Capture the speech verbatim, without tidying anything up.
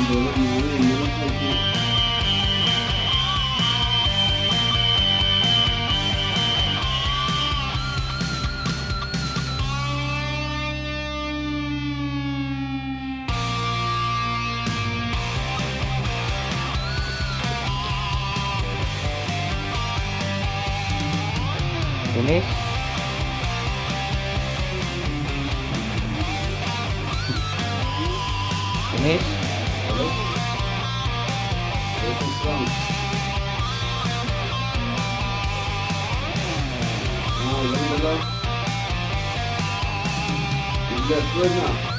Finish. Finish. This is wrong. Ah, yun na lang. Yung last word na.